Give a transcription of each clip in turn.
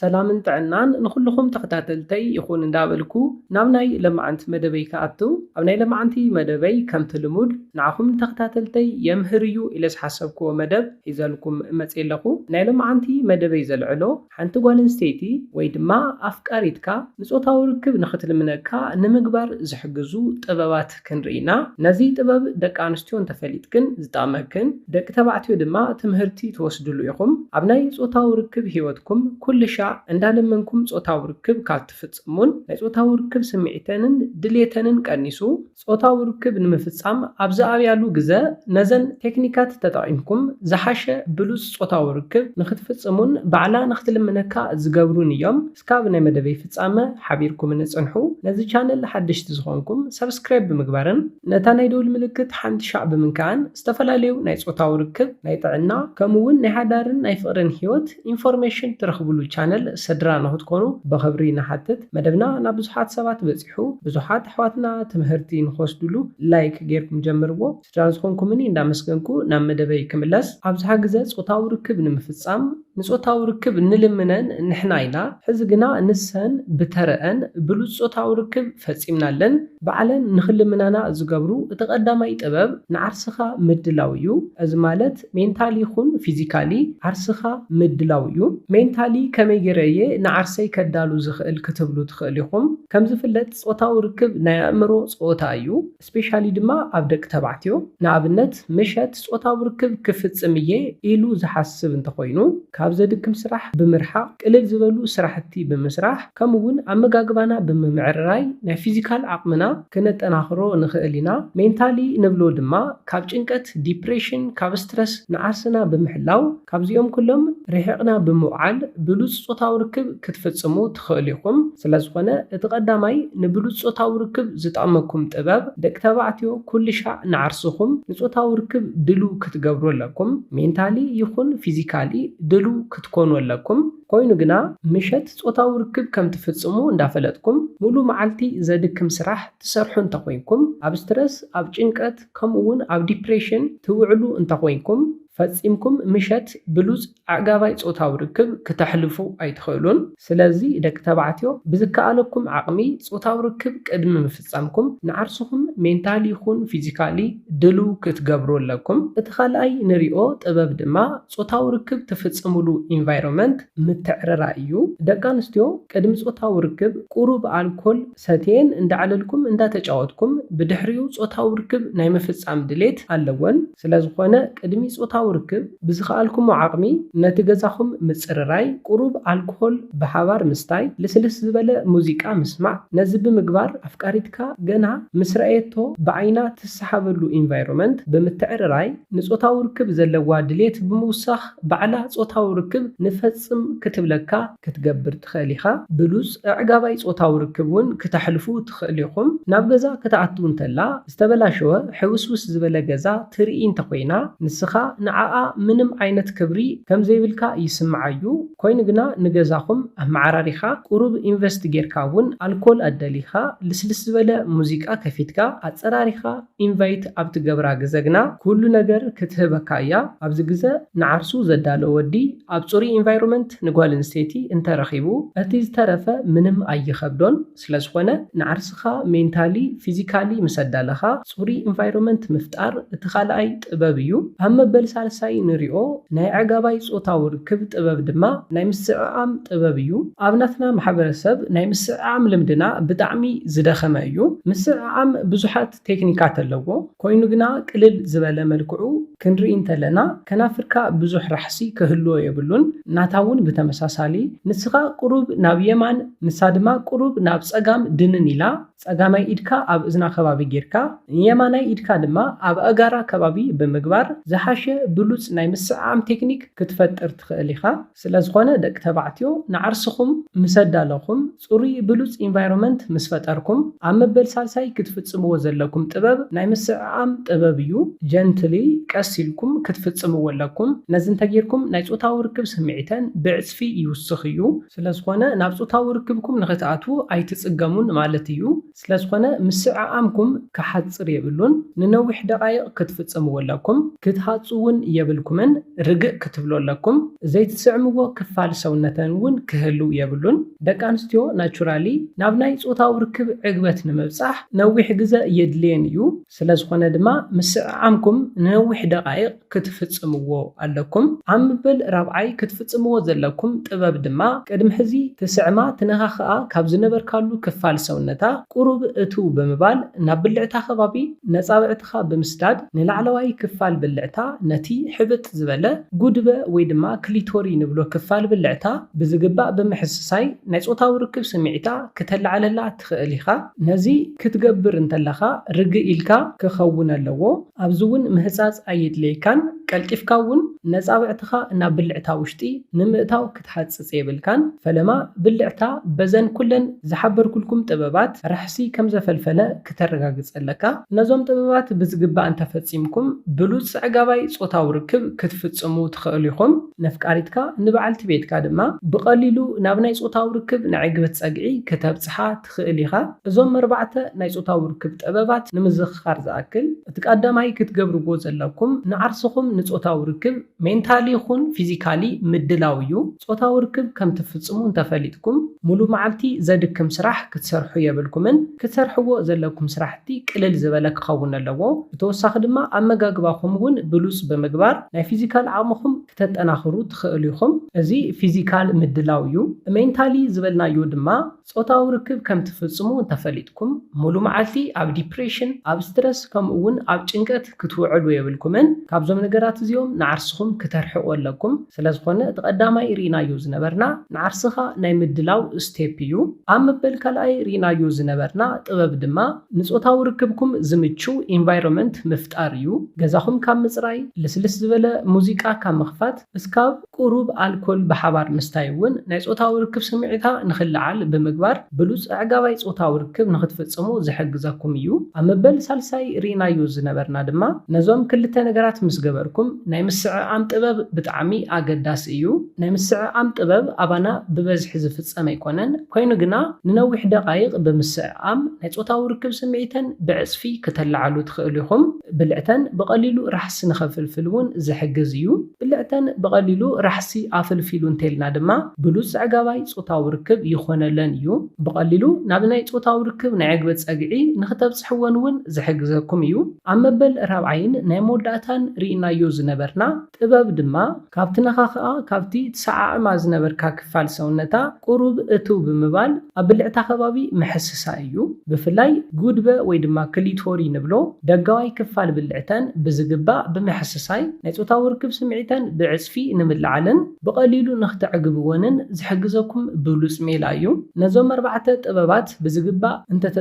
ሰላምን ጥዕናን ንኹልኹም ተኸታተልተይ ይኹን እንዳበልኩ ናብ ናይ ለማዓንቲ መደበይ ክኣቱ፣ ኣብ ናይ ለማዓንቲ መደበይ ከምቲ ልሙድ ንዓኹም ተኸታተልተይ የምህር እዩ ኢለ ዝሓሰብክዎ መደብ ሒዘልኩም መፅየ ኣለኹ። ናይ ለማዓንቲ መደበይ ዘልዕሎ ሓንቲ ጓል ኣንስተይቲ ወይ ድማ ኣፍቃሪትካ ንጾታዊ ርክብ ንኽትልምነካ ንምግባር ዝሕግዙ ጥበባት ክንርኢ ኢና። ነዚ ጥበብ ደቂ ኣንስትዮ እንተፈሊጥክን ዝጠቕመክን፣ ደቂ ተባዕትዮ ድማ ትምህርቲ ትወስድሉ ኢኹም። ኣብ ናይ ጾታዊ ርክብ ህይወትኩም ኩሉ ሻዕ እንዳለመንኩም ጾታዊ ርክብ ካብ ትፍጽሙን ናይ ጾታዊ ርክብ ስምዒተንን ድሌተንን ቀኒሱ ጾታዊ ርክብ ንምፍጻም ኣብ ዝኣብያሉ ግዘ ነዘን ቴክኒካት ተጠቒምኩም ዝሓሸ ብሉጽ ጾታዊ ርክብ ንኽትፍጽሙን ባዕላ ንኽትልምነካ ዝገብሩን እዮም። እስካብ ናይ መደበይ ፍጻመ ሓቢርኩምኒ ጽንሑ። ነዚ ቻነል ሓደሽቲ ዝኾንኩም ሰብስክራይብ ብምግባርን ነታ ናይ ደውል ምልክት ሓንቲ ሻዕ ብምንካእን ዝተፈላለዩ ናይ ጾታዊ ርክብ፣ ናይ ጥዕና ከምኡ እውን ናይ ሓዳርን ናይ ፍቕርን ህይወት ኢንፎርሜሽን ትረኽብሉ ቻነል ስድራ ንኽትኮኑ ብኽብሪ ንሓትት። መደብና ናብ ብዙሓት ሰባት በጺሑ ብዙሓት ኣሕዋትና ትምህርቲ ንኽወስድሉ ላይክ ጌርኩም ጀምርዎ። ስድራ ዝኾንኩምኒ እንዳመስገንኩ ናብ መደበይ ክምለስ። ኣብዝሓ ግዘ ጾታዊ ርክብ ንምፍጻም ንጾታዊ ርክብ ንልምነን ንሕና ኢና። ሕዚ ግና ንሰን ብተረአን ብሉጽ ጾታዊ ርክብ ፈጺምናለን። ባዕለን ንኽልምናና ዝገብሩ እቲ ቀዳማይ ጥበብ ንዓርስኻ ምድላው እዩ። እዚ ማለት ሜንታሊ ይኹን ፊዚካሊ ዓርስኻ ምድላው እዩ። ሜንታሊ ከመይ ገይረ እየ ንዓርሰይ ከዳሉ ዝኽእል ክትብሉ ትኽእል ኢኹም። ከም ዝፍለጥ ጾታዊ ርክብ ናይ ኣእምሮ ጸወታ እዩ። ስፔሻሊ ድማ ኣብ ደቂ ተባዕትዮ። ንኣብነት ምሸት ጾታዊ ርክብ ክፍጽም እየ ኢሉ ዝሓስብ እንተኾይኑ ካብ ዘድክም ስራሕ ብምርሓቕ ቅልል ዝበሉ ስራሕቲ ብምስራሕ ከምኡ እውን ኣመጋግባና ብምምዕርራይ ናይ ፊዚካል ዓቕምና ክነጠናኽሮ ንኽእል ኢና። ሜንታሊ ንብሎ ድማ ካብ ጭንቀት፣ ዲፕሬሽን፣ ካብ ስትረስ ንዓርስና ብምሕላው ካብዚኦም ኩሎም ርሒቕና ብምውዓል ብሉጽ ጾታዊ ርክብ ክትፍጽሙ ትኽእሉ ኢኹም። ስለዝኾነ እቲ ቀዳማይ ንብሉጽ ጾታዊ ርክብ ዝጠቕመኩም ጥበብ ደቂ ተባዕትዮ ኩሉ ሻዕ ንዓርስኹም ንጾታዊ ርክብ ድልው ክትገብሩ ኣለኩም። ሜንታሊ ይኹን ፊዚካሊ ድልው ክትኮኑ ኣለኩም። ኮይኑ ግና ምሸት ጾታዊ ርክብ ከም ትፍጽሙ እንዳፈለጥኩም ሙሉ መዓልቲ ዘድክም ስራሕ ትሰርሑ እንተኾይንኩም ኣብ ስትረስ፣ ኣብ ጭንቀት ከምኡ እውን ኣብ ዲፕሬሽን ትውዕሉ እንተኾይንኩም ፈጺምኩም ምሸት ብሉጽ ኣዕጋባይ ጾታዊ ርክብ ክተሕልፉ ኣይትኽእሉን። ስለዚ ደቂ ተባዕትዮ ብዝከኣለኩም ዓቕሚ ጾታዊ ርክብ ቅድሚ ምፍጻምኩም ንዓርስኹም ሜንታሊ ይኹን ፊዚካሊ ድልው ክትገብሩ ኣለኩም። እቲ ካልኣይ ንሪኦ ጥበብ ድማ ጾታዊ ርክብ ትፍጽምሉ ኢንቫይሮመንት ምትዕርራይ እዩ። ደቂ ኣንስትዮ ቅድሚ ጾታዊ ርክብ ቁሩብ ኣልኮል ሰትየን እንዳዕለልኩም እንዳተጫወትኩም ብድሕሪኡ ጾታዊ ርክብ ናይ ምፍጻም ድሌት ኣለወን። ስለዝኾነ ቅድሚ ጾታዊ ርክብ ብዝኸኣልኩሞ ዓቕሚ ነቲ ገዛኹም ምጽርራይ፣ ቁሩብ ኣልኮል ብሓባር ምስታይ፣ ልስልስ ዝበለ ሙዚቃ ምስማዕ፣ ነዚ ብምግባር ኣፍቃሪትካ ገና ምስ ረኣየቶ ብዓይና ትሰሓበሉ ኢንቫይሮመንት ብምትዕርራይ ንጾታዊ ርክብ ዘለዋ ድሌት ብምውሳኽ ባዕላ ጾታዊ ርክብ ንፈጽም ክትብለካ ክትገብር ትኽእል ኢኻ። ብሉጽ ኣዕጋባይ ጾታዊ ርክብ እውን ክተሕልፉ ትኽእሉ ኢኹም። ናብ ገዛ ክትኣቱ እንተላ ዝተበላሸወ ሕውስውስ ዝበለ ገዛ ትርኢ እንተኾይና ንስኻ ንዓኣ ምንም ዓይነት ክብሪ ከም ዘይብልካ ይስምዓ እዩ። ኮይኑ ግና ንገዛኹም ኣመዓራሪኻ ቁሩብ ኢንቨስት ጌርካ እውን ኣልኮል ኣደሊኻ ልስልስ ዝበለ ሙዚቃ ከፊትካ ኣጸራሪኻ ኢንቫይት ኣብ ትገብራ ግዘ ግና ኩሉ ነገር ክትህበካ እያ። ኣብዚ ግዘ ንዓርሱ ዘዳሎ ወዲ ኣብ ጽሩይ ኢንቫይሮመንት ንጓል ኣንስተይቲ እንተረኺቡ እቲ ዝተረፈ ምንም ኣይኸብዶን። ስለዝኾነ ንዓርስኻ ሜንታሊ ፊዚካሊ ምስ ኣዳለኻ ጽሩይ ኢንቫይሮመንት ምፍጣር እቲ ካልኣይ ጥበብ እዩ። ኣብ መበል ሳልሳይ ንሪኦ ናይ ኣዕጋባይ ጾታዊ ርክብ ጥበብ ድማ ናይ ምስዕዓም ጥበብ እዩ። ኣብ ናትና ማሕበረሰብ ናይ ምስዕዓም ልምድና ብጣዕሚ ዝደኸመ እዩ። ምስዕዓም ብዙሓት ቴክኒካት ኣለዎ። ኮይኑ ግና ቅልል ዝበለ መልክዑ ክንርኢ እንተለና ከናፍርካ ብዙሕ ራሕሲ ክህልዎ የብሉን። ናታ እውን ብተመሳሳሊ ንስኻ ቁሩብ ናብ የማን ንሳ ድማ ቁሩብ ናብ ጸጋም ድንን ኢላ ጸጋማይ ኢድካ ኣብ እዝና ከባቢ ጌርካ ንየማናይ ኢድካ ድማ ኣብ ኣእጋራ ከባቢ ብምግባር ዝሓሸ ብሉጽ ናይ ምስዕዓም ቴክኒክ ክትፈጥር ትኽእል ኢኻ። ስለዝኾነ ደቂ ተባዕትዮ ንዓርስኹም ምስ ኣዳለኹም ጽሩይ ብሉጽ ኢንቫይሮመንት ምስ ፈጠርኩም ኣብ መበል ሳልሳይ ክትፍጽምዎ ዘለኩም ጥበብ ናይ ምስዕዓም ጥበብ እዩ። ጀንትሊ ቀስ ኢልኩም ክትፍጽምዎ ኣለኩም። ነዚ እንተጌርኩም ናይ ጾታዊ ርክብ ስምዒተን ብዕጽፊ ብዕጽፊ ይውስኽ እዩ። ስለዝኾነ ናብ ጾታዊ ርክብኩም ንኽትኣትዉ ኣይትጽገሙን ማለት እዩ። ስለዝኾነ ምስዕዓምኩም ክሓጽር የብሉን። ንነዊሕ ደቓይቕ ክትፍጽምዎ ኣለኩም። ክትሃጹ እውን የብልኩምን። ርግእ ክትብሎ ኣለኩም። ዘይትስዕምዎ ክፋል ሰውነተን እውን ክህልው የብሉን። ደቂ ኣንስትዮ ናቹራሊ ናብ ናይ ጾታዊ ርክብ ዕግበት ንምብጻሕ ነዊሕ ግዘ የድልየን እዩ። ስለዝኾነ ድማ ምስዕዓምኩም ንነዊሕ ደቓይቕ ክትፍጽምዎ ኣለኩም። ኣብ ምብል ራብዓይ ክትፍጽምዎ ዘለኩም ጥበብ ድማ ቅድሚ ሕዚ ትስዕማ ትነኻኽኣ ካብ ዝነበርካሉ ክፋል ሰውነታ ቁሩብ እትው ብምባል ናብ ብልዕታ ከባቢ ነጻብዕትኻ ብምስዳድ ንላዕለዋይ ክፋል ብልዕታ ነቲ ሕብጥ ዝበለ ጉድበ ወይ ድማ ክሊቶሪ ንብሎ ክፋል ብልዕታ ብዝግባእ ብምሕስሳይ ናይ ጾታዊ ርክብ ስምዒታ ክተላዕለላ ትኽእል ኢኻ። ነዚ ክትገብር እንተለኻ ርግእ ኢልካ ክኸውን ኣለዎ። ኣብዚ እውን ምህጻጽ ኣየድልየካን። ቀልጢፍካ እውን ነጻብዕትኻ ናብ ብልዕታ ውሽጢ ንምእታው ክትሓጽጽ የብልካን። ፈለማ ብልዕታ በዘን ኩለን ዝሓበርኩልኩም ጥበባት ራሕሲ ከም ዘፈልፈለ ክተረጋግጽ ኣለካ። ነዞም ጥበባት ብዝግባእ እንተፈጺምኩም ብሉጽ ኣዕጋባይ ጾታዊ ርክብ ክትፍጽሙ ትኽእሉ ኢኹም። ነፍቃሪትካ ንበዓልቲ ቤትካ ድማ ብቐሊሉ ናብ ናይ ጾታዊ ርክብ ንዕግበት ጸግዒ ክተብጽሓ ትኽእል ኢኻ። እዞም ኣርባዕተ ናይ ጾታዊ ርክብ ጥበባት ንምዝኽኻር ዝኣክል፣ እቲ ቀዳማይ ክትገብርዎ ዘለኩም ንዓርስኹም ንጾታዊ ርክብ ሜንታሊ ይኹን ፊዚካሊ ምድላው እዩ። ጾታዊ ርክብ ከም ትፍጽሙ እንተፈሊጥኩም፣ ሙሉ መዓልቲ ዘድክም ስራሕ ክትሰርሑ የብልኩምን። ክትሰርሕዎ ዘለኩም ስራሕቲ ቅልል ዝበለ ክኸውን ኣለዎ። ብተወሳኺ ድማ ኣመጋግባኹም እውን ብሉጽ ብምግባር ናይ ፊዚካል ዓቕምኹም ክተጠናኽሩ ትኽእሉ ኢኹም። እዚ ፊዚካል ምድላው እዩ። ሜንታሊ ዝበልናዮ ድማ ጾታዊ ርክብ ከም ትፍጽሙ እንተፈሊጥኩም፣ ሙሉ መዓልቲ ኣብ ዲፕሬሽን፣ ኣብ ስትረስ፣ ከምኡ እውን ኣብ ጭንቀት ክትውዕሉ የብልኩምን። ካብዞም ነገራት እዚኦም ንዓርስኹም ክተርሕቑ ኣለኩም። ስለዝኾነ እቲ ቀዳማይ ርኢናዮ ዝነበርና ንዓርስኻ ናይ ምድላው ስቴፕ እዩ። ኣብ ምበል ካልኣይ ርኢናዮ ዝነበርና ጥበብ ድማ ንጾታዊ ርክብኩም ዝምቹ ኢንቫይሮንመንት ምፍጣር እዩ። ገዛኹም ካብ ምጽራይ፣ ልስልስ ዝበለ ሙዚቃ ካብ ምኽፋት እስካብ ቁሩብ ኣልኮል ብሓባር ምስታይ እውን ናይ ጾታዊ ርክብ ስምዒታ ንኽለዓል ብምግባር ብሉጽ ኣዕጋባይ ጾታዊ ርክብ ንኽትፍጽሙ ዝሕግዘኩም እዩ። ኣብ መበል ሳልሳይ ርኢናዮ ዝነበርና ድማ ነዞም ክልተ ነገራት ምስ ገበርኩም ናይ ምስዕዓም ጥበብ ብጣዕሚ ኣገዳሲ እዩ። ናይ ምስዕዓም ጥበብ ኣባና ብበዝሒ ዝፍጸም ኣይኮነን። ኮይኑ ግና ንነዊሕ ደቓይቕ ብምስዕዓም ናይ ጾታዊ ርክብ ስምዒተን ብዕጽፊ ክተለዓሉ ትኽእሉ ኢኹም። ብልዕተን ብቐሊሉ ራሕሲ ንኸፍልፍል እውን ዝሕግዝ እዩ። ብልዕተን ብቐሊሉ ራሕሲ ኣፍልፊሉ እንተልና ድማ ብሉጽ ኣዕጋባይ ጾታዊ ርክብ ይኾነለን እዩ። ብቐሊሉ ናብ ናይ ጾታዊ ርክብ ናይ ዕግበት ጸግዒ ንኽተብጽሕወን እውን ዝሕግዘኩም እዩ። ኣብ መበል ራብዓይን ናይ መወዳእታን ርኢናዮ ዝነበርና ጥበብ ድማ ካብቲ ነኻኽኣ፣ ካብቲ ትሰዓዕማ ዝነበርካ ክፋል ሰውነታ ቁሩብ እትው ብምባል ኣብ ብልዕታ ከባቢ ምሕስሳ እዩ። ብፍላይ ጉድበ ወይ ድማ ክሊቶሪ ንብሎ ደጋዋይ ክፋል ብልዕተን ብዝግባእ ብምሕስሳይ ናይ ጾታዊ ርክብ ስምዒተን ብዕጽፊ ንምልዓልን ብቐሊሉ ንኽተዕግብወንን ዝሕግዘኩም ብሉጽ ሜላ እዩ። ነዞም ኣርባዕተ ጥበባት ብዝግባእ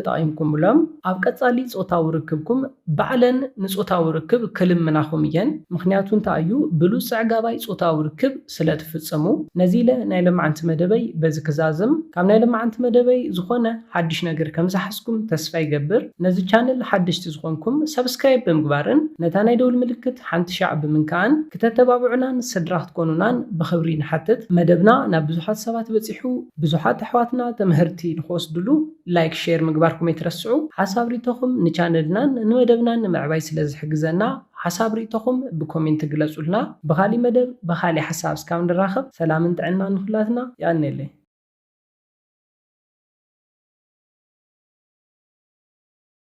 እንተተጠቒምኩምሎም ኣብ ቀጻሊ ጾታዊ ርክብኩም ባዕለን ንጾታዊ ርክብ ክልምናኹም እየን። ምኽንያቱ እንታይ እዩ? ብሉጽ ኣዕጋባይ ጾታዊ ርክብ ስለ ትፍጽሙ። ነዚ ኢለ ናይ ለማዓንቲ መደበይ በዚ ክዛዝም። ካብ ናይ ለማዓንቲ መደበይ ዝኾነ ሓድሽ ነገር ከም ዝሓዝኩም ተስፋ ይገብር። ነዚ ቻነል ሓደሽቲ ዝኾንኩም ሰብስክራይብ ብምግባርን ነታ ናይ ደውል ምልክት ሓንቲ ሻዕ ብምንካእን ክተተባብዑናን ስድራ ክትኮኑናን ብኽብሪ ንሓትት። መደብና ናብ ብዙሓት ሰባት በጺሑ ብዙሓት ኣሕዋትና ትምህርቲ ንኽወስድሉ ላይክ፣ ሼር ምግባርኩም ኣይትረስዑ። ሓሳብ ሪኢቶኹም ንቻነልናን ንመደብናን ንምዕባይ ስለ ዝሕግዘና ሓሳብ ሪኢቶኹም ብኮሜንት ግለጹልና። ብኻሊእ መደብ ብኻሊእ ሓሳብ እስካብ ንራኸብ ሰላምን ጥዕናን ንኹላትና። የቐንየለይ።